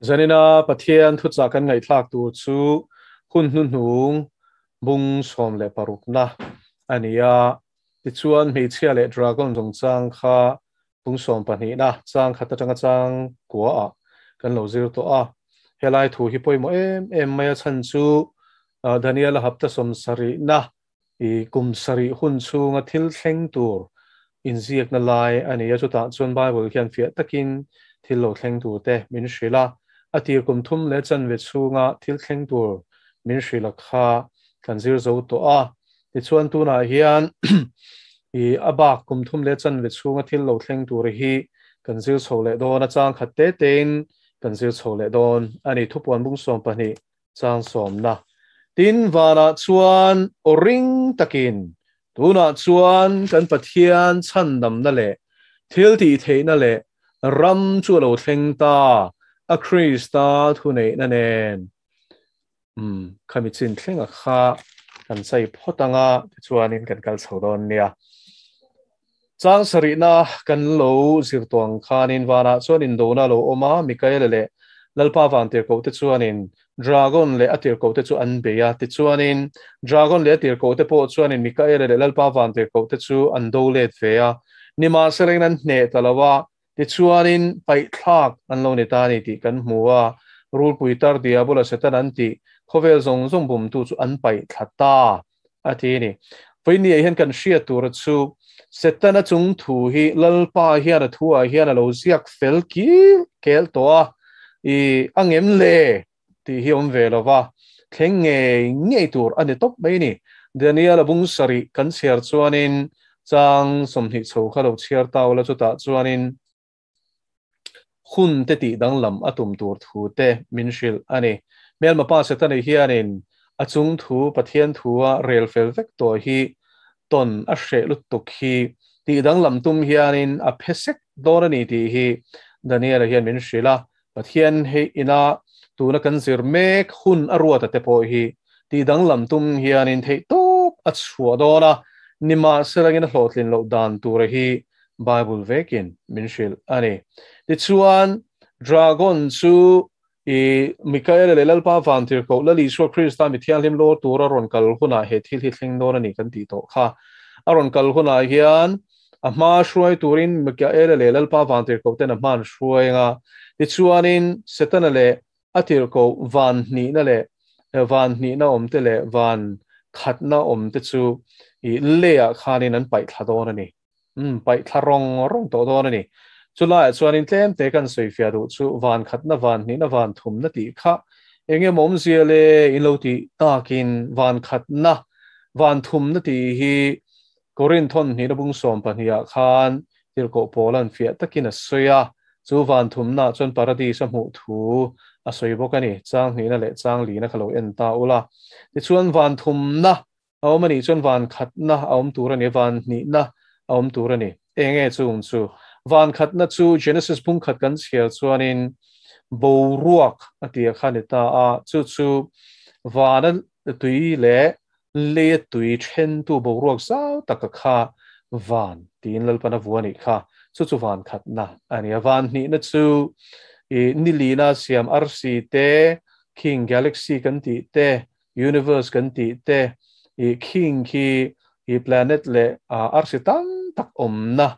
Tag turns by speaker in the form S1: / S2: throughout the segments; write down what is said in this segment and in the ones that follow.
S1: Zanina Pathian thuchah kan ngaihthlak tur chu hun hnuhnung bung 16 na a ni a. Tichuan hmeichhia leh dragon chungchang kha bung 12 na chang khat atanga chang kua ah kan lo zir tawh a. Helai thu hi pawimawh em em mai a chhan chu Daniel-a hapta 70 na i kum sarih hun chhunga thil thleng tur inziakna lai a ni a. Chutah chuan Bible hian fiah takin thil lo thleng tur te min hrilh a. A tir kum thum leh chanve chhunga thil thleng tur min hrilh a kha kan zir zo tawh a. Tichuan tunah hian i a bak kum thum leh chanve chhunga thil lo thleng tur hi kan zir chho leh dawn a. Chang khat te tein kan zir chho leh dawn a ni. Thupuan bung 12 chang 10 na. Tin vanah chuan aw ring takin tunah chuan kan Pathian chhandamna leh thil tih theihna leh ram chu a lo thleng ta a Krista thuneihna nen. Khami chin thlenga kha kan chai phawt anga tichuanin kan kal chho dawn nia. Chang sarihna kan lo zir tawh ang khanin vanah chuan indona lo awm a, Mikaela leh Lalpa van tirhkoh te chuanin Dragon leh a tirhkoh te chu an bei a. Tichuanin Dragon leh a tirhkoh te pawh chuanin Mikaela leh Lalpa van tirhkoh te chu an do let ve a. Nimahsela in an hneh ta lo a, tichuanin paihthlak an lo ni ta a ni tih kan hmu a. Rulpui tar Diabola Satan an tih khawvel zawng zawng bumtu chu an paihthla ta a ti a ni. Vawinia hian kan hriat tura chu Setana chung thu hi Lalpa hian a thu ah hian a lo ziak fel kil kel tawh a, i a ngem le tih hi awm ve lova, thleng ngei ngei tur a ni tawp mai a ni. Daniel a bung sarih kan chhiar chuanin chang 20 chho kha lo chhiar ta ula, chutah chuanin hun te tih danglam a tum tur thu te min hrilh a ni. Hmelma pa Setana hianin a chung thu Pathian thu a rel fel vek tawh hi tawn a hreh lutuk hi tih danglam tum hianin a phe sek dawn a ni tih hi Daniel-a hian min hrilh a. Pathian hei ina tuna kan zir mek hun a ruat a te pawh hi tih danglam tum hianin theih tawp a chhuah dawn a, nimahselangin a hlawhtlin loh dan tura hi Bible vekin min hrilh a ni. Tichuan Dragon chu i Mikaela leh Lalpa van tirhkoh Lal Isua Krista mi thianghlim lawr tura rawn kal hunah he thil hi thleng dawn a ni kan tih tawh kha. A rawn kal hunah hian a hma hruai turin Mikaela leh Lalpa van tirhkoh ten a hma an hruai anga, tichuanin Setana leh a tirhkoh van hnihna leh van hnihna awm te leh van khatna awm te chu i leiah khanin an paihthla dawn a ni. Paihthla rawng rawng tawh dawn a ni. Chulaiah chuanin tlem te kan sawi fiah duh chu van khatna, van hnihna, van thumna tih kha eng emaw awmzia le in lo tih takin van khatna, van thumna tih hi Korinthon hnihna bung 12 ah khan tirhkoh pawl an fiah takin a sawi a. Chu van thumna chuan paradis a hmuh thu a sawi bawk a ni. Chang hnihna leh chang lina kha lo en ta ula. Tichuan van thumna a awm a nih chuan van khatna a awm tur a ni, van hnihna a awm tur a ni. Eng nge chung chu? Van khatna chu Genesis bung khat kan chhiar chuanin boruak a tia kha ni ta a, chu chu vana tui leh leia tui thentu boruak zau taka kha van tiin Lalpana vu a nih kha. Chu chu van khatna a ni a. Van hnihna chu i nilina siam arsi te, king galaxy kan tih te, universe kan tih te, i king khi i planet leh arsi tam tak awmna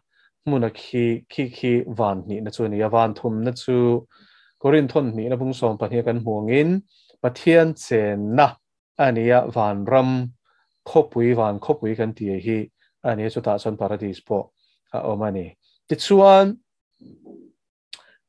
S1: hmuna khi khi khi van hnihna chu a ni a. Van thumna chu Korinthon hnihna bung 12 kan hmuangin Pathian chenna a ni a, van ram khawpui, van khawpui kan ti hi a ni a, chutah chuan paradis pawh a awm a ni. Tichuan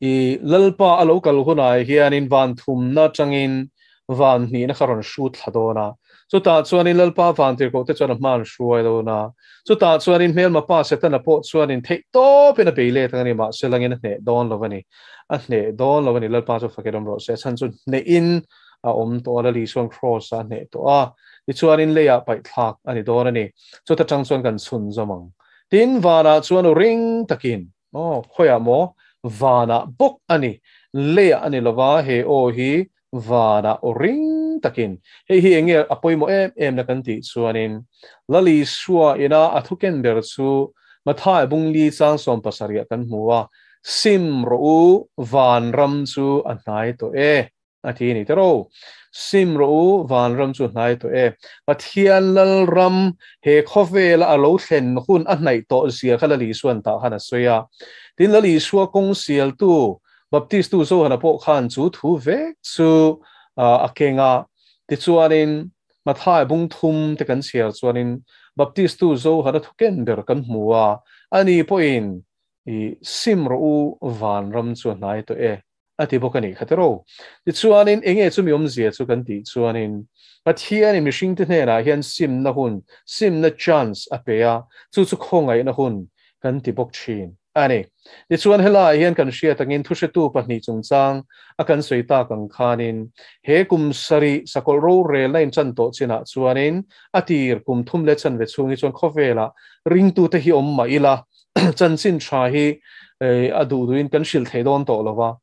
S1: i Lalpa a lo kal hunah hianin van thumna tangin van hnihna kha rawn hrut thla dawn a. Chutah chuanin Lalpa van tirhkoh te chuan a hma an hruai dawn a. Chutah chuanin hmelma pa Setana pawh chuanin theih tawpin a bei let ang a ni, mahse langin a hneh dawn lo a ni. A hneh dawn lo a ni. Lalpa chu fakin awm rawh se. A chhan chu hnehin a awm tawh a, Lal Isuan cross a hneh tawh a. Tichuanin leiah paihthlak a ni dawn a ni. Chuta tang chuan kan chhun zawm ang. Tin vanah chuan u ring takin Aw, khawiah maw? Vanah bawk a ni. Leiah a ni lova, he aw hi vanah aw ring takin. Hei hi eng nge a pawimawh em em na kan tih chuanin Lal Isua ina a thu ken ber chu Mathai bung li chang 17 kan hmu a. Sim rawh u, vanram chu a hnai tawh e, a ti a ni tiraw. Sim rawh u, vanram chu a hnai tawh e. Pathian Lalram he khawvela a lo thlen hun a hnaih tawh zia kha Lal Isua'n tah khan a sawi a. Tin, Lal Isua kawng sialtu Baptistu Johana pawh khan chu thu vek chu a keng a. Tichuanin, Mathai bung thum te kan chhiar chuanin Baptistu Johana thu ken ber kan hmu a, ani pawhin I sim rawh u, vanram chu a hnai tawh e, a ti bawk a nih kha tiraw. Tichuanin, enge chumi awmzia chu kan tih chuanin, Pathianin mihringte hnenah hian simna hun, simna chance a pe a, chu chu khawngaihna hun kan ti bawk thin a ni. Tichuan, helaiah hian kan hriat angin thuhretu pahnih chungchang a kan sawi tak ang khanin, he kum sarih sakawlh rorelna inchan tawh chinah chuanin a tir kum thum leh chanve chhung hi chuan khawvelah ringtute hi awm mah ila, chanchin tha hi a duh duhin kan hrilh thei dawn tawh lo va,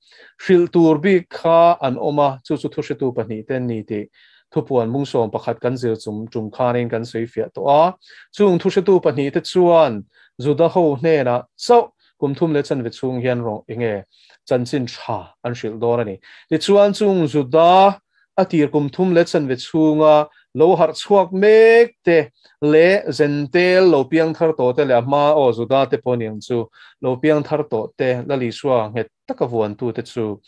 S1: hrilh tur bik kha an awm a, chu chu thuhretu pahnih te an ni tih thupuan mungsawm pakhat kan zir chum tum khanin kan sawi fiah tawh a. Chung thuhretu pahnih te chuan Juda ho hnenah chauh kum thum leh chanve chhung hian rawng enge chanchin tha an hrilh dawn a ni. Tichuan chung Juda a tir kum thum leh chanve chhunga lo harh chhuak mek te leh Zentel lo piang thar tawh te leh a hma aw Juda te pawh niang chu lo piang thar tawh te Lal Isua nghet taka vuantu te chu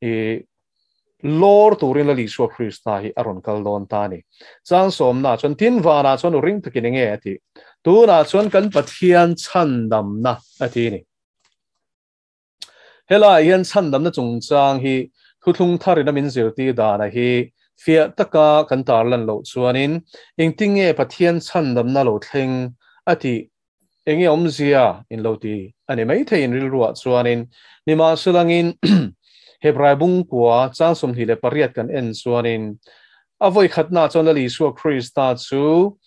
S1: i lawr turin Lal Isua Krista hi a rawn kal dawn ta a ni. Chang sawmna chuan tin vanah chuan u ring takin enge a tih? Tunah chuan kan Pathian chhandamna a ti a ni. Helaiah hian chhandamna chungchang hi thuthlung tharin a min zirtir dana hi fiah taka kan tarlan loh chuanin engtinge Pathian chhandamna lo thleng a tih enge awmzia in lo ti a ni maithei in rilruah chuanin nimahselangin Hebrai bungkua chang 28 kan en chuanin a vawi khatnaah chuan Lal Isua Krista chu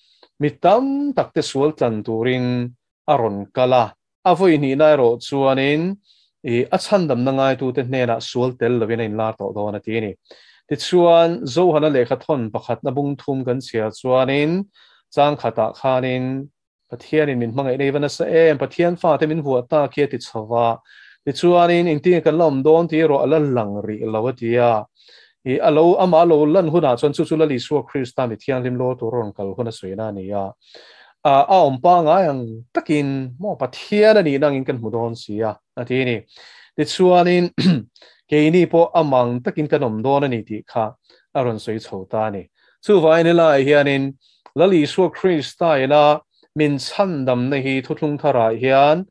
S1: mi tam takte sual tlan turin a rawn kal a. A vawi hnihna erawh chuanin i a chhandamna ngaitute hnenah sual tel lovin a inlar tawh dawn a ti a ni. Tichuan, Johana lehkha thawn pakhatna bung thum kan chhiar chuanin chang khatah khanin Pathianin min hmangaih nei va nasa em, Pathian fate min vuah ta khi a ti chho va. Tichuanin engtinge kan la awm dawn tih erawh a la lang rih lo a ti a. I a lo amah lo lan hunah chuan chu chu Lal Isua Krista mi thianghlim lawr tur a rawn kal hun a sawina a ni a. A awm pangai ang takin maw Pathian a nihna angin kan hmu dawn si a, a ti a ni. Tichuanin keini pawh amang takin kan awm dawn a ni tih kha a rawn sawi chho ta a ni. Chuvangin helaiah hianin Lal Isua Krista ina min chhandamna hi thuthlung tharah hian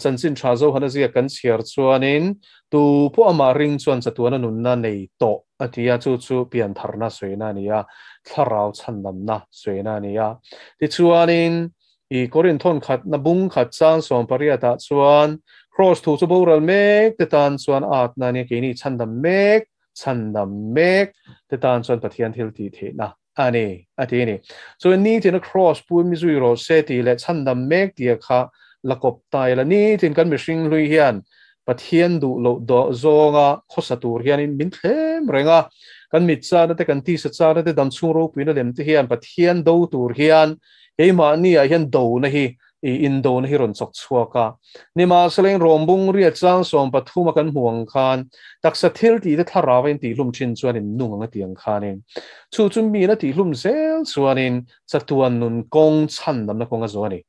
S1: chanchin tha Johana ziak kan chhiar chuanin tu pawh amah ring chuan chatuana nunna nei tawh a ti a, chu chu piantharna sawina a ni a, thlarau chhandamna sawina a ni a. Tichuanin i Korinthon khatna bung khat chang 18 ah chuan Kraws thu chu boral mek te tan chuan atna a nia, keini chhandam mek, chhandam mek te tan chuan Pathian thil tih theihna a ni, a ti a ni. Chuan nitin a Kraws pu mi zui rawh se tih leh chhandam mek tia kha la kawp ta ila, nitin kan mihring hlui hian Pathian duh loh dawh zawnga khawsa tur hianin min thlem reng a, kan mit chana te, kan tisa chana te, dam chhung ropuina lem te hian Pathian do tur hian keimahni ah hian dona hi i indona hi rawn chawk chhuak a. Nimahsela in rawmbung riat chang 13 a kan hmuh ang khan taksa thil tih te thlarau a intihlum thin chuan in nung ang a ti ang khanin chu chu miin a tihlum zel chuanin chatuan nun kawng chhandamna kawng a zo a ni.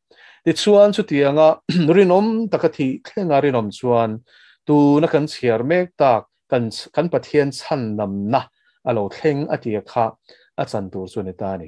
S1: Tichuan chutianga rinawm taka thih thlenga rinawm chuan tuna kan chhiar mek tak kan kan Pathian chhandamna a lo thleng a tia kha a chan tur chu a ni ta a ni.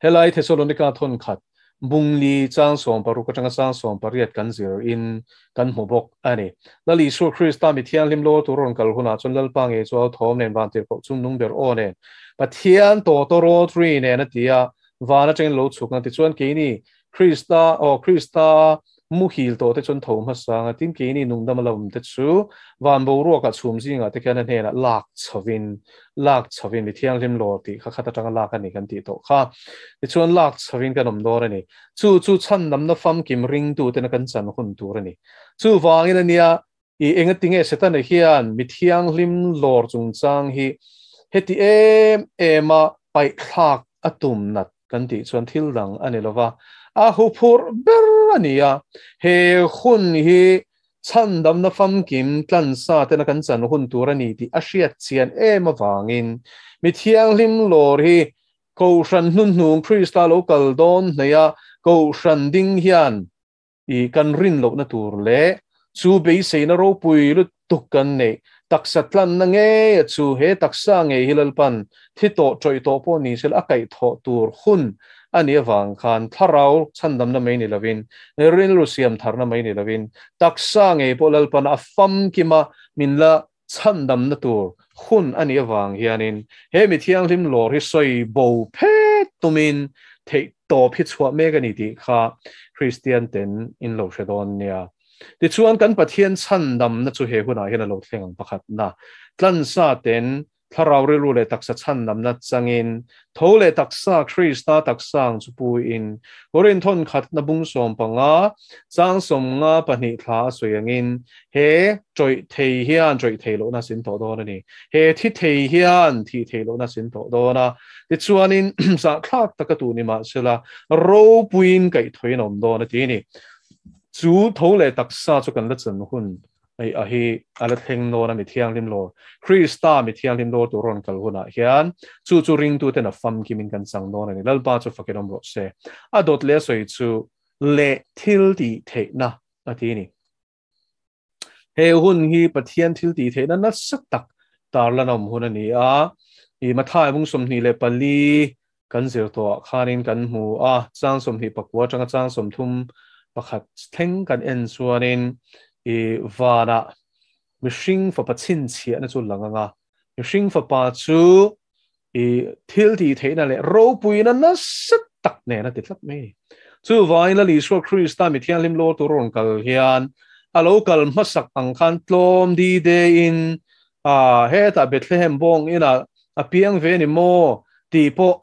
S1: Helai Thesalonika thawn khat bungli chang 16 atanga chang 18 kan zir in kan hmu bawk a ni. Lal Isua Krista mi thianghlim lawr tur rawn kal hunah chuan Lalpa ngei chu au thawm nen vantirhkoh chung nung ber aw nen Pathian tawtawraw ri nen a ti a, Van atangin lo chhuk ang tichuan keini Krista aw Krista muhil tawh te chuan tho hmasa ang a, tin keini nungdam a lo awm te chu van boruakah chhum zingah te khian a hnenah lak chhovin lak chhovin mi thianghlim lawr tih kha khat atanga lak a ni kan tih tawh kha tichuan lak chhovin kan awm dawn a ni. Chu chu chhandamna famkim ringtu tena kan chan hun tur a ni. Chuvangin ania i engatinge Setana hian mi thianghlim lawr chungchang hi heti em em a paihthlak a tum nat kan tih chuan thil dang a ni lova, a huphurh ber a ni a, he hun hi Chhandamna famkim tlansa tena kan chan hun tur a ni tih a hriat chian em avangin mi thianghlim lawr hi Kohhran hnuhnung Krista lo kal dawn hnaih a Kohhran ding hian i kan rin lohna tur leh chu beiseina ropui lutuk kan neih taksa tlanna ngei a chu he taksa ngei hi Lalpan thi tawh tawih tawh pawh ni sela a kaihthawh tur hun a nih avang khan thlarau chhandamna mai ni lovin rilru siam tharna mai ni lovin taksa ngei pawh Lalpan a famkim a min la chhandamna tur hun a nih avang hianin he mi thianghlim lawr hi sawi bo phet tumin theih tawp hi chhuah mek a ni tih kha Kristian ten in lo hre dawn nia. Tichuan kan Pathian chhandamna chu he hunah hian a lo thleng ang pakhatna tlansa ten Thlarau rilru leh taksa chhandamna changin, tho leh taksa Krista taksa ang chu puiin, Korin thawn khatna bung 15, chang 52 thla a sawi angin, he tawih thei hian tawih thei lohna sin tawh dawn a ni. He thi thei hian thih thei lohna sin tawh dawn a. Tichuanin, zahthlak taka tu ni mahsela, ropuiin kaihthawih in awm dawn a ti a ni. Chu tho leh taksa chu kan la chan hun Hei a hi a la thleng dawn a mi thianghlim lawr, Krista mi thianghlim lawr tur rawn kal hunah hian chu chu ringtuten a famkimin kan chang dawn a ni. Lalpa chu fakin awm rawh se. A dawt leh a sawi chu leh thil tih theihna a ti a ni. He hun hi Pathian thil tih theihna nasa tak tarlan awm hun a ni a. I Mathai bung 24 kan zir tawhah khanin kan hmu a, chang 29 atanga chang 31 thleng kan en chuanin i vanah mihring fapa chhinchhiahna chu lang ang a, mihring fapa chu i thil tih theihna leh ropuina nasa tak nen a ti tlat mai a ni. Chuvangin Lal Isua Krista mi thianghlim lawr tur rawn kal hian a lo kal hmasak ang khan tlawm di dein a hetah Bethlehem bawng inah a piang ve ni maw tih pawh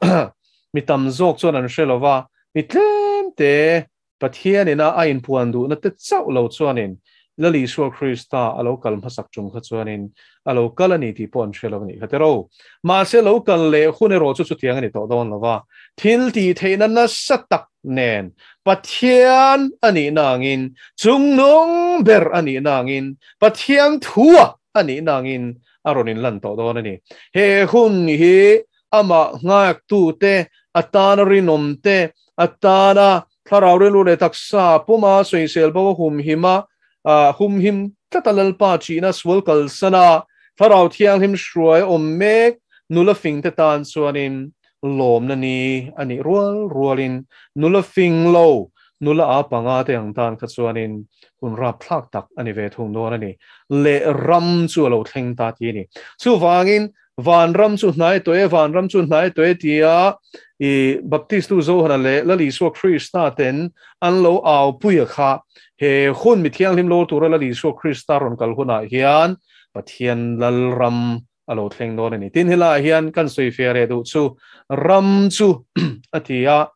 S1: mi tam zawk chuan an hre lo va, mi tlem te Pathian ina a inpuan duhna te chauh lo chuanin Lal Isua Krista a lo kal hmasak tum kha chuanin a lo kal a ni tih pawh an hre lo a nih kha tiraw. Mahse lo kal leh hun erawh chu chutiang a ni tawh dawn lo va, thil tih theihna nasa tak nen Pathian a nihna angin, chungnung ber a nihna angin, Pathian thua a nihna angin a rawn inlan tawh dawn a ni. He hun hi amah nghaktute, a tana rinawmte, a tana thlarau rilru leh taksa puma sawisel bo a humhim a, humhim tlata Lalpa chihna sual kalsana thlarau thianghlim hruai awm mek nula fingte tan chuanin lawmna ni a nih rual rualin nula fing lo nula a panga te ang tan kha chuanin hun rapthlak tak a ni ve thung dawn a ni. Leh ram chu a lo thleng ta ti a ni. Chuvangin van ram chu hnai tawh e, van ram chu hnai tawh e tia i Baptistu Johana leh Lal Isua Krista ten an lo au pui a kha he hun mi thianghlim lawr tura Lal Isua Krista rawn kal hunah hian Pathian Lal ram a lo thleng dawn a ni. Tin, helaiah hian kan sawi fiah leh duh chu ram chu a ti a,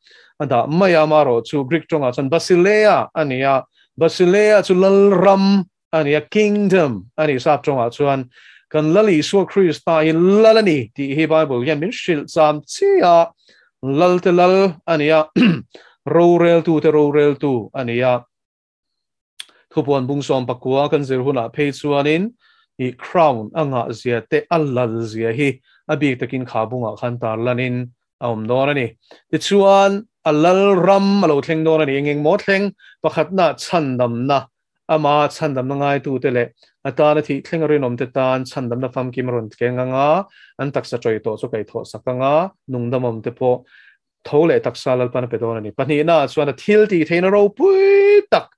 S1: a dah mai a, amaherawh chu Greek tawngah chuan Basileia a ni a, Basileia chu lal ram a ni a, kingdom a ni sap tawngah chuan kan Lal Isua Krista hi lal a ni tih hi Bible hian min hrilh cham chi a, lalte lal a ni a, roreltute roreltu a ni a. Thupuan bung 19 kan zir hunah phei chuanin i crown a ngah zia te a lal zia hi a bik takin kha bungah khan tar lanin a awm dawn a ni. Tichuan a lal ram a lo thleng dawn a ni. Eng eng maw thleng? Pakhatna chhandamna, ama chhandamna ngaitute leh a tana thih thleng a rinawmte tan chhandamna famkim a rawn thleng anga an taksa tawih tawh chu kaihthawh sak anga nungdamawmte pawh Tho leh taksa Lalpan a pe dawn a ni. Pahnihnaah chuan a thil tih theihna ropui tak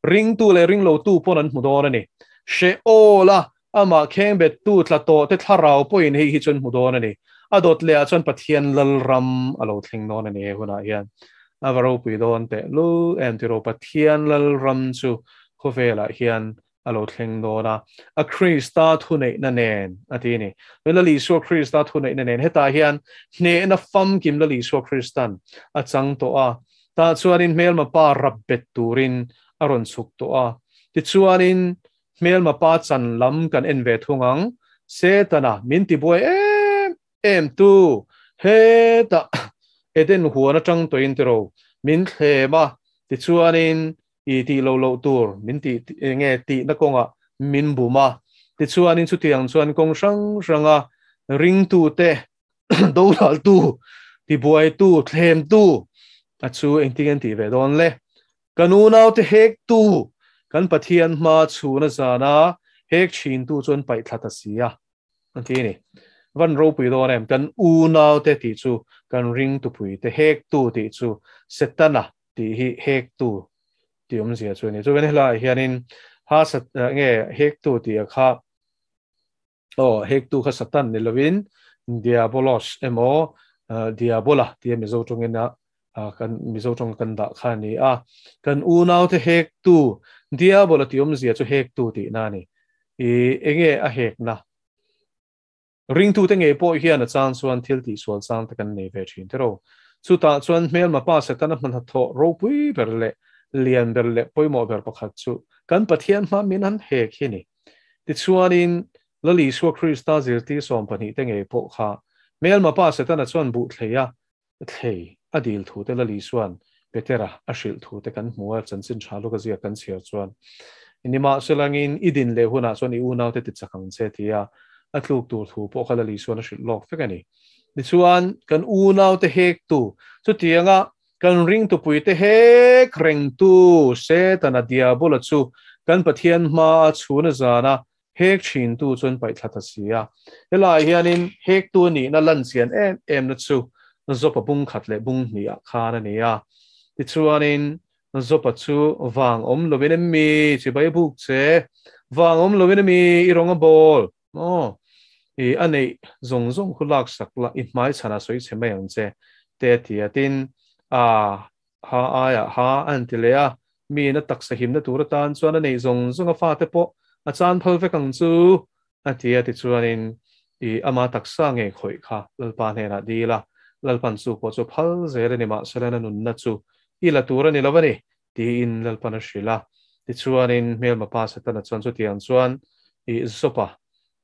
S1: ringtu leh ringlotu pawn an hmu dawn a ni. Sheol-a amah khengbettu tla tawhte thlarau pawhin hei hi chu an hmu dawn a ni. A dawt lehah chuan Pathian Lalram a lo thleng dawn a ni he hunah hian. A va ropui dawn teh lul em tiraw Pathian Lalram chu khawvelah hian a lo thleng dawn a, a Krista thuneihna nen a ti a ni. Lal Isua Krista thuneihna nen hetah hian hnehna famkim Lal Isua Kristan a chang tawh a, tah chuanin hmelma pa rap bet turin a rawn chhuk tawh a. Tichuanin hmelma pa chan lam kan en ve thung ang, Setana min tibuai em em tu hetah Eden huan atang tawhin tiraw min thlem a, tichuanin. I tih loh loh tur min tih nge tihna kawngah min bum a. Tichuanin chutiang chuan kawng hrang hranga ringtute dodaltu, tibuaitu, thlemtu a chu engtin an tih ve dawn le? Kan unaute hektu, kan Pathian hma chhuna zana hek thintu chuan paih thla ta si a. An ti a ni. Van ropui dawn em? Kan unaute tih chu kan ringtupuite hektu tih chu Setana tih hi hektu tih awmzia chu a ni. Chuan helaiah hianin ha sat nge hektu tih a kha aw hektu kha Satan ni lovin Diabolos emaw Diabola tia Mizo tawngin a kan Mizo tawng kan dah kha a ni a. Kan unaute hektu Diabola tih awmzia chu hektu tihna a ni. I enge a hekna? Ringtute ngei pawh hian a chang chuan thil tihsual chang te kan nei ve thin tiraw. Chutah chuan hmelma pa Setana hma hnathawh ropui ber leh lian ber leh pawimawh ber pakhat chu kan Pathian hma min han hek hi a ni. Tichuanin Lal Isua Krista zirtir 12 te ngei pawh kha hmelma pa Setana chuan buh thlei a thlei a dil thu te Lal Isua'n Petera a hrilh thu te kan hmu a, chanchin tha lawk a ziak kan chhiar chuan nimahselangin i din leh hunah chuan i unaute ti chak ang che tia a tluk tur thu pawh kha Lal Isua'n a hrilh lawk vek a ni. Tichuan kan unaute hektu chutianga kan ringtupuite hek rengtu Setana Diabola chu kan Pathian hmaa chhuna zana Hek thintu chuan paih thla ta si a. Helaiah hianin hektu nihna lan chian em emna chu Zopa bung khat leh bung hnih ah khan a ni a. Tichuanin Zopa chu vang awm lovin em mi chibai buk che? Vang awm lovin em mi i rawng a bawl? Maw? I a neih zawng zawng khu lak sak la, i hmai chhanah sawi chhe mai ang che, te a ti a. Tin, a Ha aiah ha a han ti leh a, miin a taksa himna tur atan chuan a neih zawng zawng a fate pawh a chan phal vek ang chu a ti a, tichuanin i ama taksa ngei khawih kha Lalpa hnenah dil a, Lalpan chu pawh chu phal zel a ni mahsela na nunna chu i la tur a ni lo a ni tiin Lalpan a hrilh a, tichuanin hmelma pa Setana chuan chutiang chuan i Zopa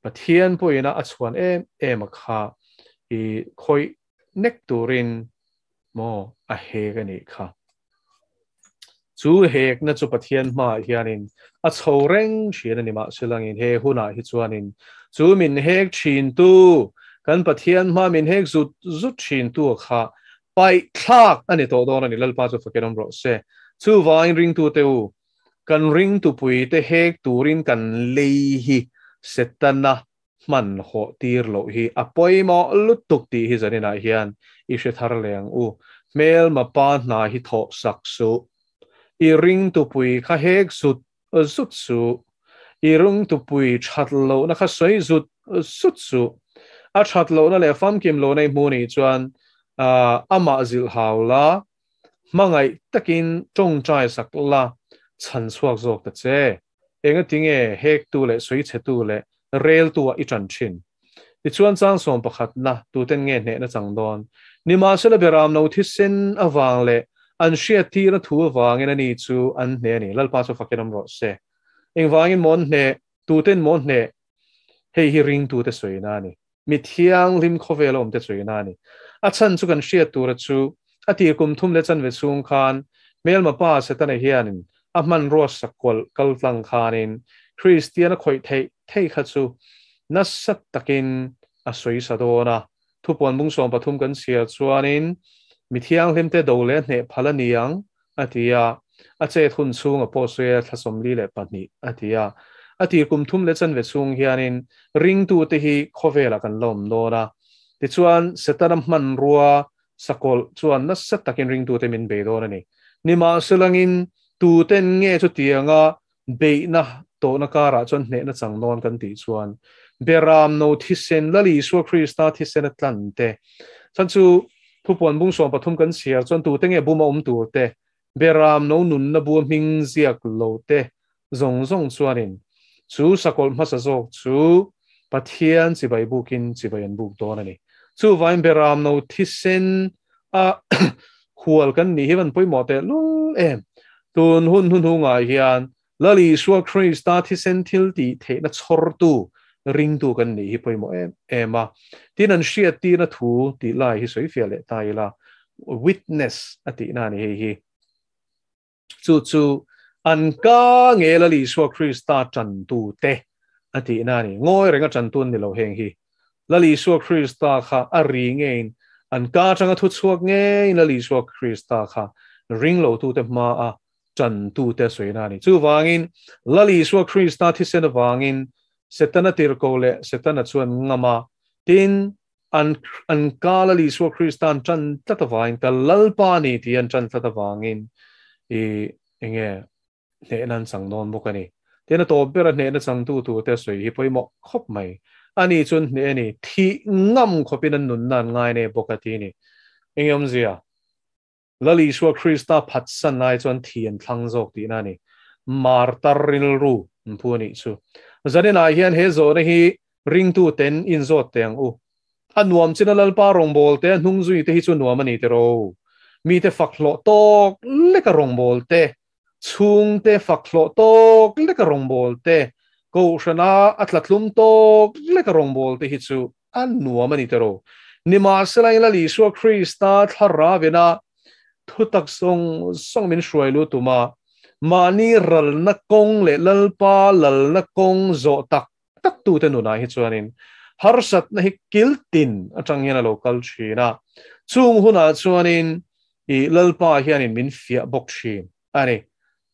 S1: Pathian pawhin a chhuan em em a kha i khawih nek turin maw a hek a nih kha. Chu hekna chu Pathian hmaah hianin a chho reng thin a ni mahselangin he hunah hi chuanin chu min hek thintu, kan Pathian hmaa min hek zut zut thintu a kha paih thlak a ni tawh dawn a ni. Lalpa chu fakin awm rawh se. Chuvangin ringtute u, kan ringtupuite hek turin kan lei hi Setana hman hawh tir loh hi a pawimawh lutuk tih hi zaninah hian i hre thar leh ang u. Hmelma pa hna hi thawh sak suh. I ringtupui kha hek zut zut suh. I ringtupui that lohna kha sawi zut zut suh. A that lohna leh famkim lohna i hmu nih chuan amah zilh hau la, hmangaih takin tawngtai sak la, chhan chhuak zawk ta che. Engatinge hektu leh sawichhetu leh reltu-ah i ṭan ṭhin? Tichuan chang sawm pakhatna tuten nge hnehna chang dawn? Nimahsela beram no thisen avang leh an hriattirna thu avangin ani chu an hneh a ni. Lalpa chu fakin awm rawh se. Engvangin maw an hneh? Tuten maw hneh? Hei hi ringtute sawina a ni. Mi thianghlim khawvela awmte sawina a ni. A chhan chu kan hriat tura chu a tir kum thum leh chanve chhung khan hmelma pa Setana hianin a hmanrua sakual kal tlang khanin Kristian a khawih theih theih kha chu nasa takin a sawi sa dawn a. Thupuan bung 13 kan chhiar chuanin mi thianghlimte do leh hneh phal a ni ang a ti a, a chet hun chhung a pawh sawi a thla 42 a ti a. A tir kum thum leh chanve chhung hianin ringtute hi khawvelah kan la awm dawn a. Tichuan, Setana hmanrua sakawlh chuan nasa takin ringtute min bei dawn a ni. Nimahselangin, tuten nge chutianga beihna tawhna karah chuan hnehna chang dawn kan tih chuan Beram no thisen Lal Isua Krista thisen a tlan te chan chu thupuan bung 13 kan chhiar chuan tute nge buma awm tur te Beram no nunna bua hming ziak lo te zawng zawng chuanin chu sakawlh hmasa zawk chu Pathian chibai bukin chibai an buk dawn a ni. Chuvain Beram no thisen a hual kan nih hi van pawimawh teh lul em. Tun hun hnuhnungah hian Lal Isua Krista thisen thil tih theihna chhawrtu ringtu kan nih hi pawimawh em em a. Tin an hriattirna thu tih lai hi sawi fiah leh ta ila, witness a tihna a ni hei hi. Chu chu An ka nge Lal Isua Krista ṭantute a tihna a ni. Ngawi renga ṭantu an ni lo heng hi. Lal Isua Krista kha a ri ngeiin, an ka aṭanga thu chhuak ngeiin Lal Isua Krista kha ringlotute hmaa ṭantute a sawina a ni. Chuvangin, Lal Isua Krista thisen avangin Setana tirhkoh leh Setana chuan ngam a, tin, an an ka Lal Isua Krista an ṭan tlat avangin, ka Lalpa a ni tih an ṭan tlat avangin i enge hnehna an chang dawn bawk a ni. Tin, a tawp bera hnehna changtu turte a sawi hi pawimawh khawp mai. Ani chuan hneh a ni, thih ngam khawpin an nunna an ngai nei bawk a ti a ni. Enge awmzia? Lal Isua Krista phatsan ai chuan thi an thlang zawk tihna a ni. Martar rilru an phu a nih chu. Zaninah hian he zawhna hi ringtu ten inzawt teh ang u. A nuam chin a Lalpa rawngbâwl te, a hnung zui te hi chu nuam a ni tiraw? Mite fak hlawh tawk leka rawngbâwl te, chhungte fak hlawh tawk leka rawngbâwl te, kohhrana a tlatlum tawk leka rawngbâwl te hi chu a nuam a ni tiraw? Nimahsela, Lal Isua Krista thlarauina thutak zawng zawng min hruai lu tum a, mahni ralna kawng leh Lalpa lalna kawng zawh tak tak tute nunah hi chuanin harsatna hi kil tin atang hian a lo kal thin a, chung hunah chuanin i Lalpa hianin min fiah bawk thin a ni.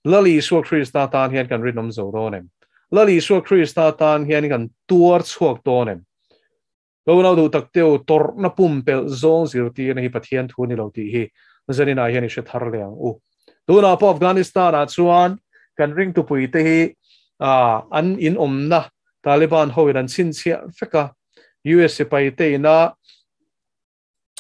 S1: Lal Isua Krista tan hian kan rinawm zo dawn em? Lal Isua Krista tan hian kan tuar chhuak dawn em? Lo nau duh tak teu tawrhna pumpelh zawng zirtirna hi Pathian thu a ni lo tih hi zaninah hian i hre thar leh ang u. Tunah pawh Afghanistan-ah chuan kan ringtupuite hi an inawmna Taliban hoin an chhinchhiah vek a, US sipaite ina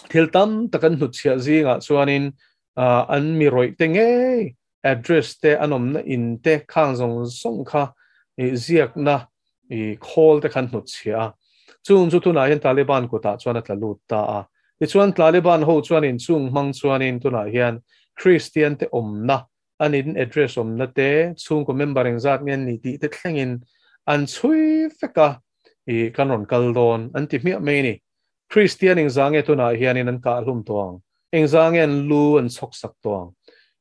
S1: thil tam tak an hnutchhiah zingah chuanin an mi rawih te ngei address te an awmna in te khang zawng zawng kha ziakna khawl te khan hnutchhiah a. Chung chu tunah hian Taliban kutah chuan a tla lut ta a. Tichuan Taliban ho chuanin chung hmang chuanin tunah hian Kristian te awmna an in address awmna te chhungkaw member engzat nge an ni tih te thlengin an chhui vek a, i kan rawn kal dawn an ti hmiah mai a ni. Kristian engzah nge tunah hianin an kah hlum tawh ang? Engzah nge an lu an chhawk sak tawh ang?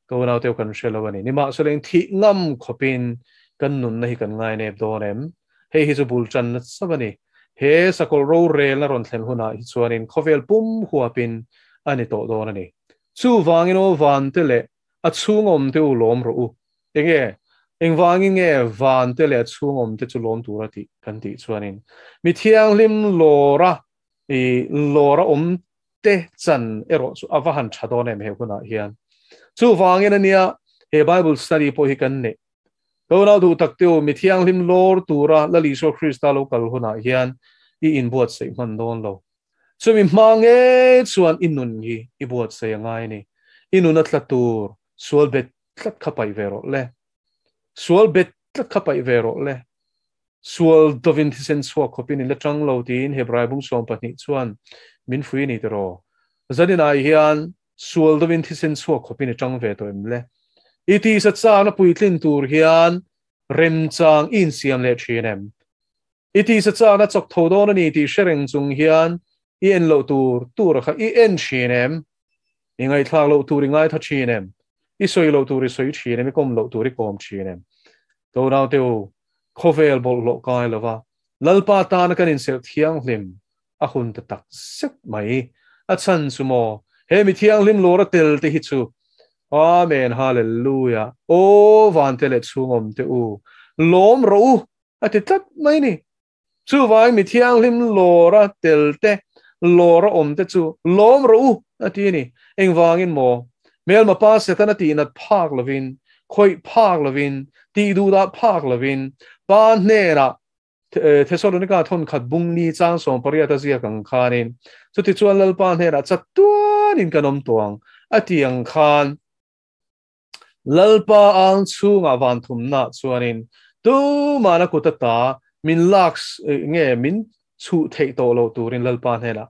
S1: Ka unau teu kan hre lo a ni. Nimahsela eng thih ngam khawpin kan nunna hi kan ngainep dawn em? Hei hi chu bul tanna chauh a ni. He sakawlh rorelna rawn thlen hunah hi chuanin khawvel pum huapin a ni tawh dawn a ni. Chuvangin aw vante leh a chhung awm te u lawm rawh u. Enge? Engvangin nge van te leh a chhung awm te chu lawm tura tih kan tih chuanin mi thianghlim lawra i lawra awm te chan erawh chu a va han tha dawn em he hunah hian. Chuvangin ania he Bible study pawh hi kan neih. Ka unau duh tak te u, mi thianghlim lawr tura Lal Isua Krista lo kal hunah hian i inbuatsaih hman dawn lo. Chumi hma ngei chuan i nun hi i buatsaih a ngai a ni. I nun a tla tur sual bet tlat kha paih ve rawh le. Sual bet tlat kha paih ve rawh le. Sual dovin thisen chhuak khawpin in la tang lo tiin Hebrai bung 12 chuan min fui a ni tiraw? Zaninah hian sual dovin thisen chhuak khawpin i tang ve tawh em le? I tisa chakna puitlin tur hian remchang i insiam leh thin em? I tisa chakna chawk tho dawn a ni tih hre reng chung hian i en loh tur tur kha i en thin em? I ngaihthlak loh tur i ngaitha thin em? I sawi loh tur i sawi thin em? I kawm loh tur i kawm thin em? Ka unaute u, khawvel bawlhhlawh kai lova Lalpa tana kan inserh thianghlim a hun ta tak zet mai. A chhan chu maw, he mi thianghlim lawr a tel te hi chu Amen Hallelujah Aw vante leh chhungawm te u, lawm rawh u a ti tlat mai ni. Chuvangin mi thianghlim lawra tel te, lawra awm te chu lawm rawh u a ti a ni. Engvangin maw? Hmelma pa Setana tihnat phak lovin, khawih phak lovin, tih duhdah phak lovin, Pa hnenah Thesalonika thawnkhat bung ni chang 18 a ziak ang khanin, chutichuan Lalpa hnenah chatuanin kan awm tawh ang a ti ang khan, Lalpa ang chhungah van thumna chuanin tumahna kut ata min lak nge min chhuh theih tawh loh turin Lalpa hnenah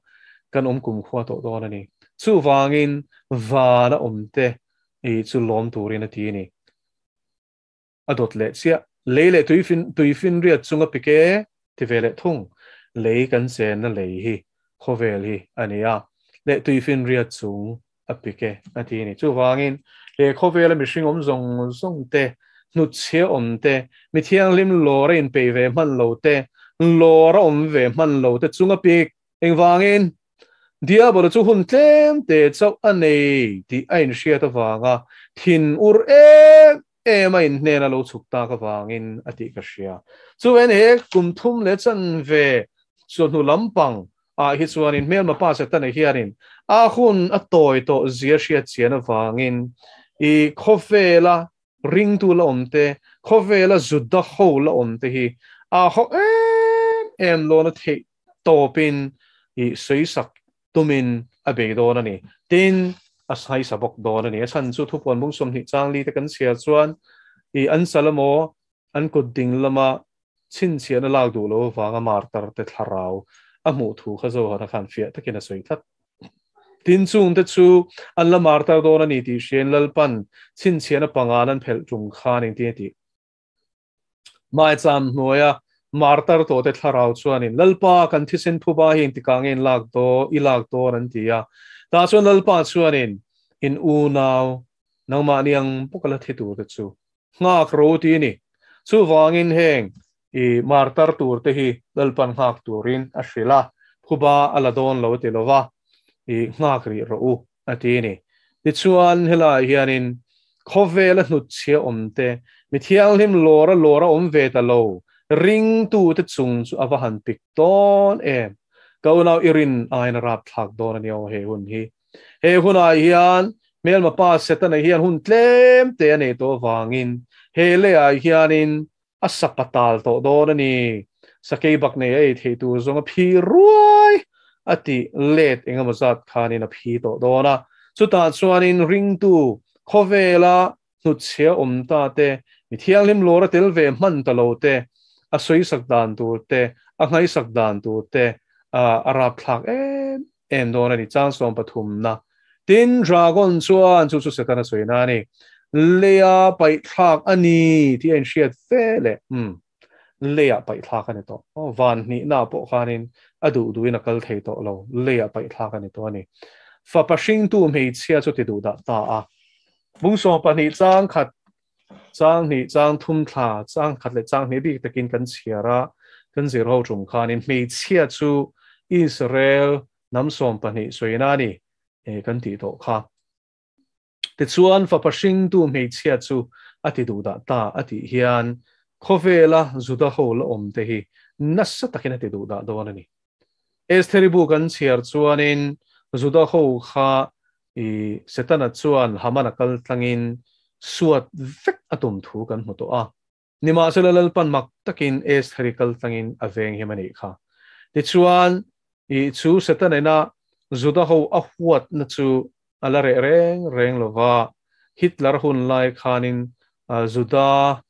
S1: kan awm kumkhua tawh dawn a ni. Chuvangin vana awmte i chu lawm turin a ti a ni. A dawt leh chiah. Lei leh tuifinriat chunga pike ti ve leh thung. Lei kan chenna lei hi khawvel hi a ni a, leh tuifinriat chung a pike a ti a ni. Chuvangin he khawvela mihring awm zawng zawng te Hnutchhia awm te, mi thianghlim lawr a inpeih ve hman lo te, lawr a awm ve hman lo te chunga pik engvangin Diabolo chu hun tlem te chauh a nei tih a inhriat avanga thin ur em em a inhnen a lo chhuk tak avangin a tih ka hria. Chuven he kum thum leh chanve chawhnu lampang ah hi chuanin hmelma pa Setana hianin a hun a tawi tawh zia hriat chian avangin i khawvela ringtu la awm te, khawvela Juda ho la awm te hi a ho em em lawna theih tawpin i sawisak tumin a bei dawn a ni. Tin, a saisa bawk dawn a ni. A chhan chu thupuan bung 20 chang li te kan chhiar chuan i an sal emaw an kut ding lama chhinchhiahna lak duh lo avanga martar te thlarau a hmuh thu kha Zohana khan fiah takin a sawi tlat. Tin, chungte chu an la martar dawn a ni tih hriain Lalpan chhinchhiahna pangan an phelh tum khan engtin a tih? Maicham hnuaia martar tawhte thlarau chuanin, Lalpa, kan thisen phuba hi engtikah nge in lak dawn, i lak dawn an ti a. Tah chuan Lalpa chuanin, In unau, nangmahni ang bawka la thi turte chu nghak ro ti a ni. Chuvangin heng i martar turte hi Lalpan nghak turin a hrilh a, phuba a la dawn lo ti lova, i nghak rih rawh u a ti a ni. Tichuan helaiah hianin khawvela hnutchhia awmte, mi thianghlim lawra lawra awm ve ta lo, ringtute chung chu a va han pik dawn em? Ka unau i rin aiin a rapthlak dawn a ni aw he hun hi. He hunah hian hmelma pa Setana hian hun tlem te a nei tawh avangin he leiah hianin a sapa tal tawh dawn a ni. Sakei bak nei a ei theih tur zawng a phi ruai a tih let eng emaw zat khanin a phi tawh dawn a. Chutah chuanin ringtu khawvela hnutchhia awm ta te, mi thianghlim lawr a tel ve hman ta lo te, a sawisak dan tur te, a ngaisak dan tur te a rapthlak em em dawn a ni. Chang 13na. Tin, dragon chuan chu chu Setana sawina a ni. Leia paihthlak a ni tih a inhriat fe leh, umm, leia paihthlak a ni tawh. Van hnihna pawh khanin a duh duhin a kal thei tawh lo, leia paihthlak a ni tawh a ni. Fapa hringtu hmeichhia chu ti duh dah ta a. Bung 12 chang khat, chang hnih, chang thum thla, chang khat leh chang hnih bik takin kan chhiar a, kan zir ho tum khanin hmeichhia chu Israel hnam 12 sawina a ni kan tih tawh kha. Tichuan fapa hringtu hmeichhia chu a ti duh dah ta a tih hian khawvela Juda ho la awm te hi nasa takin a ti duh dah dawn a ni. Estheri bu kan chhiar chuanin Juda ho kha i Setana chuan Hamana kal tlangin suat vek a tum thu kan hmu tawh a. Nimahsela Lalpan mak takin Estheri kal tlangin a veng him a nih kha. Tichuan i chu Setana Juda ho a huatna chu a la reh reng reng lova, Hitler hun lai khanin Juda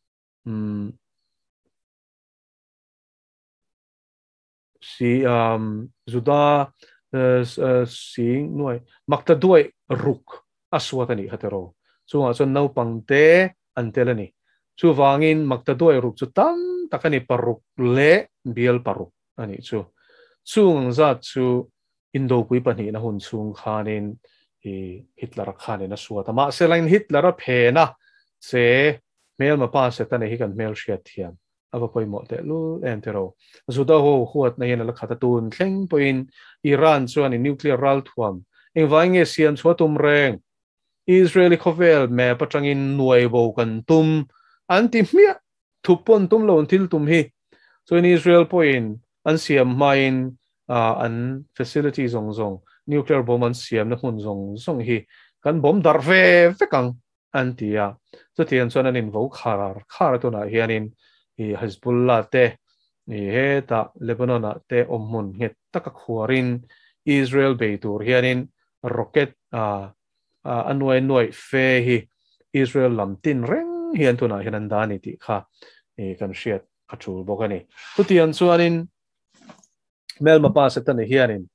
S1: si Juda si nuai makta duai ruk a suat a nih kha tiraw. Chungah chuan naupang te an tel a ni. Chuvangin makta duai ruk chu tam tak a ni, paruk leh bial paruk a nih chu. Chung ang zat chu Indopui pahnihna hun chhung khanin i Hitler-a khanin a suat a. Mahse lain Hitler-a phena che hmelma pa Setana hi kan hmel hriat thiam a va pawimawh teh lul em tiraw. Juda ho huatna hian a la khat a, tun thleng pawhin Iran chuan in nuclear ralthuam engvai nge siam chhuah tum reng? Israeli khawvel map atangin nuai bo kan tum an ti hmiah thup pawn tum lo an thil tum hi. Chuan Israel pawhin an siam hmain an facility zawng zawng nuclear bomb an siamna hmun zawng zawng hi kan bomb darh ve vek ang an ti a. Chutiang chuan an invo khar khar a tunah hianin i Hezbollah te i hetah Lebanon ah te awm hmun nghet taka khuarin Israel bei tur hianin rocket a nuai nuai fe hi Israel lam tin reng hian tunah hian an dah a ni tih kha kan hriat a tul bawk a ni. Chutiang chuanin hmelma pa Setana hianin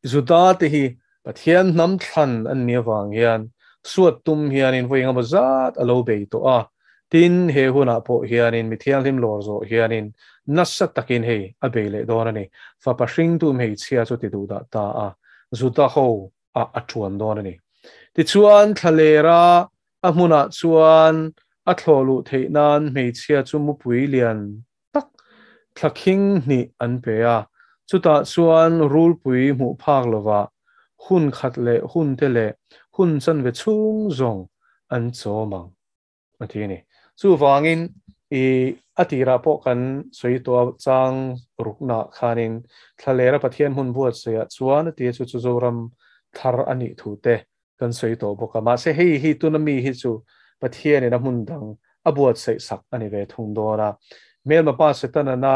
S1: Juda te hi Pathian hnam thlan an nih avang hian suat tum hianin vawi engemaw zat a lo bei tawh a. Tin, he hunah pawh hianin mi thianghlim lawr zawh hianin nasa takin hei a bei leh dawn a ni. Fapa hringtu hmeichhia chu ti duh dah ta a, Juda ho ah a tuan dawn a ni. Tichuan, thlalera a hmunah chuan a thlawh luh theih nan hmeichhia chu mupui lian tak thla khing hnih an pe a, chutah chuan rulpui hmuh phak lovah hun khat leh hun te leh hun chanve chhung zawng an chawm ang a ti a ni. Chuvangin i a tirah pawh kan sawi tawh a chang ruknaah khanin thlalera Pathian hmun buatsaihah chuan a ti a chu chu Zoram thar a nih thu te kan sawi tawh bawk a, mahse hei hi tuna mi hi chu Pathianin a hmun dang a buatsaih sak a ni ve thung dawn a. Hmelma pa Setana na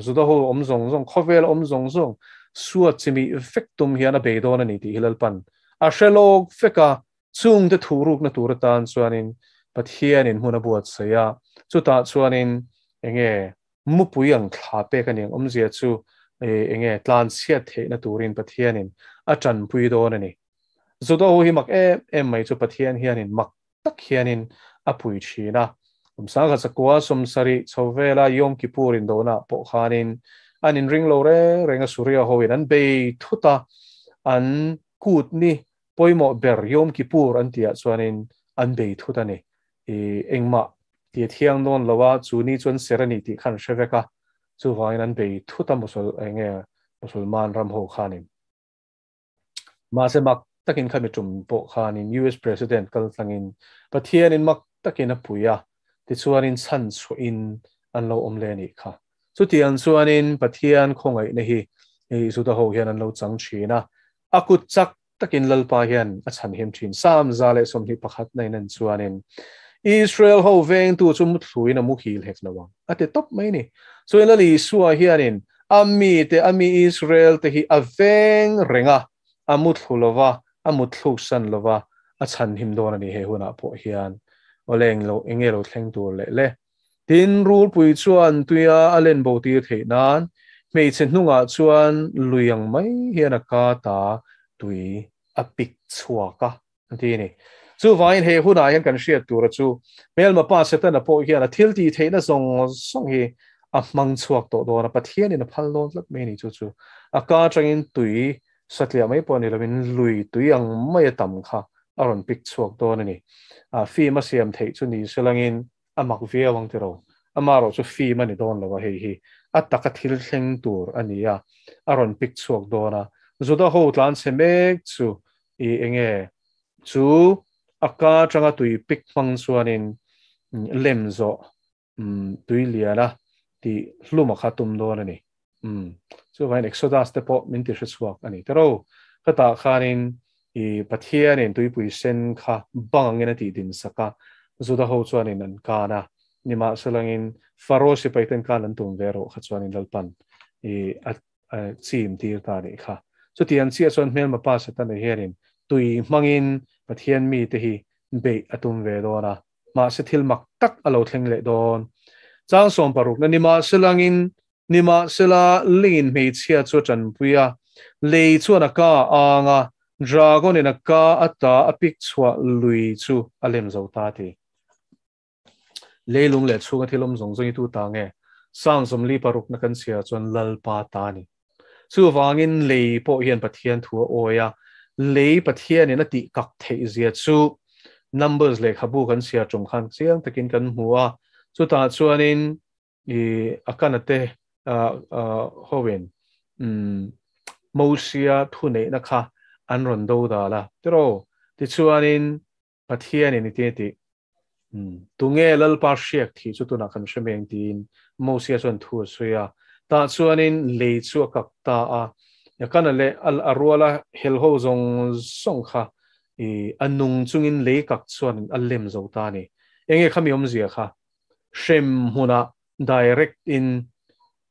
S1: Juda ho awm zawng zawng, khawvel awm zawng zawng suat chimih vek tum hian a bei dawn a ni tih hi Lalpan a hre lawk vek a, chungte thuhrukna tur atan chuanin Pathianin hmun a buatsaih a, chutah chuanin enge Mupui ang thla pek a ni ang awmzia chu enge tlanchhiat theihna turin Pathianin a tanpui dawn a ni. Juda ho hi mak em em mai chu Pathian hianin mak tak hianin a pui thin a. Kum sangkhat sakua sawmsarih chho vela Yom Kippur indona pawh khanin an inring lo reng reng a Suria hoin an bei thut a, an kut ni pawimawh ber Yom Kippur an tihah chuanin an bei thut a ni. I engmah ti a thiang dawn lo a, chu ni chuan ser a ni tih kha an hre vek a, chuvangin an bei thut a Musul eng nge Musulman ram ho khanin. Mahse mak takin khami tum pawh khanin US President kal tlangin Pathianin mak takin a pui a, tichuanin chhan chhuahin an lo awm leh a nih kha. Chutiang chuanin Pathian khawngaihna hi Juda ho hian an lo chang thin a, a kut chak takin Lalpa hian a chhan him thin. Psalm 121 na in en chuanin, Israel ho vengtu chu muthluin a muhil hek lo ang, a ti tawp mai ni. Chuan Lal Isua hianin a mite, a mi Israel te hi a veng reng a, a muthlu lo va, a mutthluk san lo va, a chhan him dawn a ni he hunah pawh hian. Awle englo, enge lo thleng tur leh le? Tin, rulpui chuan tuia a len bo tir theih nan hmeichhe hnungah chuan lui ang mai hian a ka ta tui a pik chhuak a, an ti a ni. Chuvangin he hunah hian kan hriat tura chu hmelma pa Setana pawh hian a thil tih theihna zawng zawng hi a hmang chhuak tawh dawn a, Pathianin a phal dawn tlat mai a ni. Chu chu a ka atangin tui satliah mai pawh ni lovin lui tui ang mai a tam kha a rawn pik chhuak dawn a ni. Film a siam theih chu ni selangin a mak viau ang tiraw? Amaherawh chu film a ni dawn lo a, hei hi a taka thil thleng tur a ni a, a rawn pik chhuak dawn a. Juda ho tlan chhe mek chu i enge chu a ka atanga tui pik hmang chuanin lem zawh tui lian a tih hlum a kha tum dawn a ni. Chuvangin Exodus te pawh min ti hre chhuak a ni tiraw? Khatah khanin i Pathianin tuipui sen kha bang angin a tih din sak a, Juda ho chuanin an kan a, nimahselangin Pharaoh sipai ten kan an tum ve rawh kha chuanin Lalpan i a chim tir ta a nih kha. Chutiang chiah chuan hmelma pa Setana hianin tui hmangin Pathian mite hi beih a tum ve dawn a, mahse thil mak tak a lo thleng leh dawn. Chang 60 na nimahselangin Nimahsela, lingin hmeichhia chu a tanpui a, lei chuan a ka a ang a, dragon in a ka ata a pik chhuah lui chu a lem zo ta a ti. Leilung leh chhunga thil awm zawng zawng hi tu ta nge? Sang 46 na kan chhiar chuan Lalpa ta a ni. Chuvangin lei pawh hian Pathian thu a awi a, lei Pathianin a tih kak theih zia chu Numbers lehkhabu kan chhiar tum khan chiang takin kan hmu a, chutah chuanin i Akana te hoin Mosia thuneihna kha an rawn do dal a, tiraw? Tichuanin Pathianin i ti tih, Tunge Lalpa hriak thih chu tunah kan hre mai ang tiin Mosia chuan thu a sawi a. Tah chuanin lei chu a kak ta a, Akana leh a ruala helho zawng zawng kha i a nung chungin lei kak chuanin a lem zo ta a ni. Enge khami awmzia kha? Hrem hmunah direct in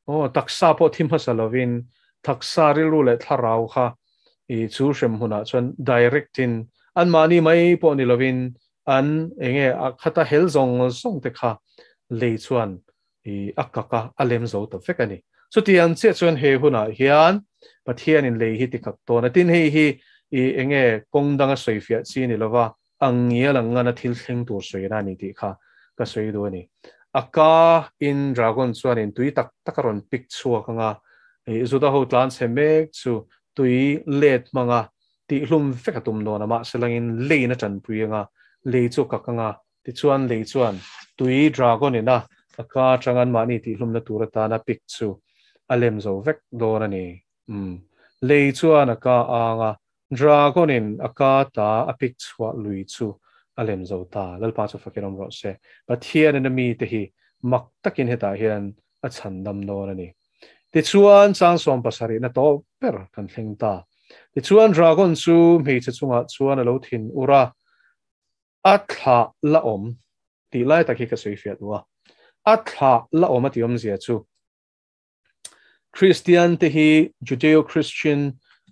S1: aw taksa pawh thi hmasa lovin taksa rilru leh thlarau kha i chu hrem hmunah chuan direct in anmahni mai pawh ni lovin an enge a khata hel zawng zawng te kha lei chuan i a kak a a lem zo ta vek a ni. Chutiang chiah chuan he hunah hian Pathianin lei hi tikak tawn a, tin hei hi i enge kawng danga sawifiah chi ni lova ang ngial ang ngana thil thleng tur sawi a ni tih kha ka sawi duh a ni. A ka in dragon chuanin tui tak tak a rawn pik chhuak ang a, ih Juda ho tlan chhe mek chu tui let hmanga tihhlum vek a tum dawn a, mahse langin leiin a tanpui ang a, lei chu a kak ang a. Tichuan lei chuan tui dragon in a a ka atang anmahni tihhlumna tur atana pik chu a lem zo vek dawn a ni. Umm. Lei chuan a ka ang a, dragon in a ka ta a pik chhuah lui chu a lem zo ta. Lalpa chu fakin awm rawh se. Pathian in a mite hi mak takin hetah hian a chhandam dawn a ni. Tichuan chang 70 na tawp ber kan thleng ta. Tichuan dragon chu hmeichhe chungah chuan a lo thin ur a, A thlah la awm tih lai tak hi ka sawi fiah duh a. A thlah la awm a tih awmzia chu Kristian te hi Judeo-Christian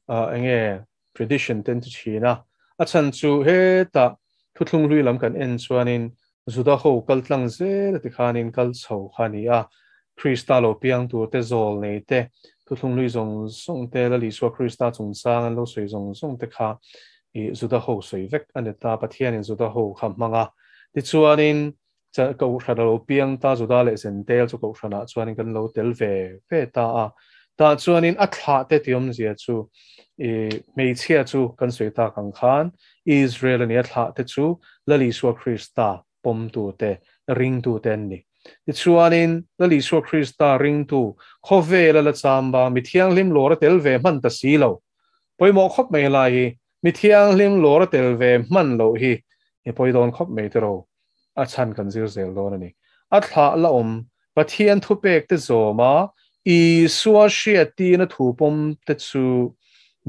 S1: enge tradition te an ti thin a. A chhan chu hetah thuthlung hlui lam kan en chuanin Juda ho kal tlang zel a ti khanin kal chho kha a ni a. Krista lo piang tur te zawl nei te thuthlung hlui zawng zawng te Lal Isua Krista chungchang an lo sawi zawng zawng te kha i Juda ho sawi vek a ni ta, Pathianin Juda ho kha hmang a. Tichuanin Kohhran a lo piang ta, Juda leh Zentel chu Kohhranah chuanin kan lo tel ve ve ta a. Tah chuanin a thlah te tih awmzia chu i hmeichhia chu kan sawi tak ang khan Israel a ni, a thlah te chu Lal Isua Krista pawmtute, ringtute an ni. Tichuanin Lal Isua Krista ringtu khawvela la chamba mi thianghlim lawr a tel ve hman ta si lo. Pawimawh khawp mai helai hi, mi thianghlim lawr a tel ve hman loh hi i pawi dawn khawp mai tiraw, a chhan kan zir zel dawn a ni. A thlah la awm Pathian thupek te zawma Isua hriattirna thu pawm te chu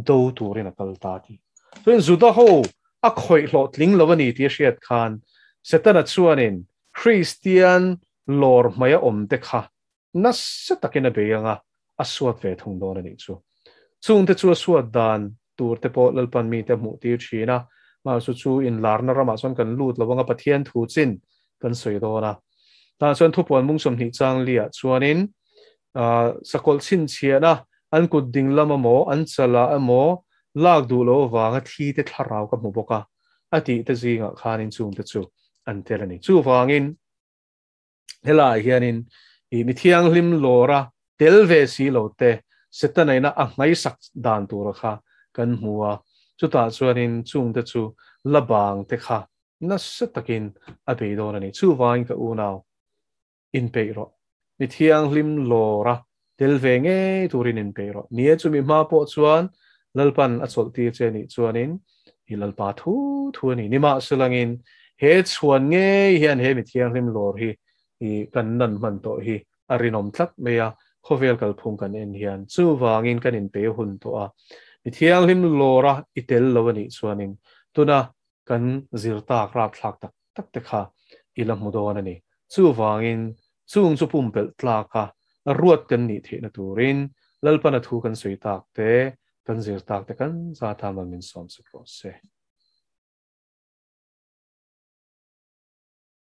S1: do turin a kal ta ti. Chuan Juda ho a khawih hlawhtling lo a ni tih a hriat khan Setana chuanin Kristian lawr hmaia awm te kha nasa takin a bei ang a, a suat ve thung dawn a nih chu. Chungte chu a suat dan tur te pawh Lalpan mite a hmuh tir thin a, mahse chu inlarna ramah chuan kan lut lo ang a, Pathian thu chin kan sawi dawn a. Tah chuan thupuan mung 20 chang liah chuanin sakawlh chhinchhiahna an kut ding lam emaw an chalah emaw lak duh loh avanga thi te thlarau ka hmu bawk a, a tih te zingah khanin chungte chu an tel a ni. Chuvangin helaiah hianin i mi thianghlim lawra tel ve si lo te Setana ina a hmaisak dan tura kha kan hmu a, chutah chuanin chungte chu la bang te kha nasa takin a bei dawn a ni. Chuvangin ka unau inpeih rawh. Mi thianghlim lawra tel ve ngei turin inpeih rawh. Ni e, chumi hma pawh chuan Lalpan a chawlh tir che nih chuanin i Lalpa thu thu a ni. Nimahselangin he chhuan ngei hian he mi thianghlim lawr hi i kan nan hman tawh hi a rinawm tlat mai a, khawvel kalphung kan en hian chuvangin kan inpei hun tawh a. Mi thianghlim lawra i tel lo a nih chuanin tuna kan zir tak rapthlak tak tak te kha i la hmu dawn a ni. Chuvangin chung chu pumpelh tlaka ruat kan nih theihna turin Lalpana thu kan sawi tak te, kan zir tak te kan za ta mal min sawm sak rawh se.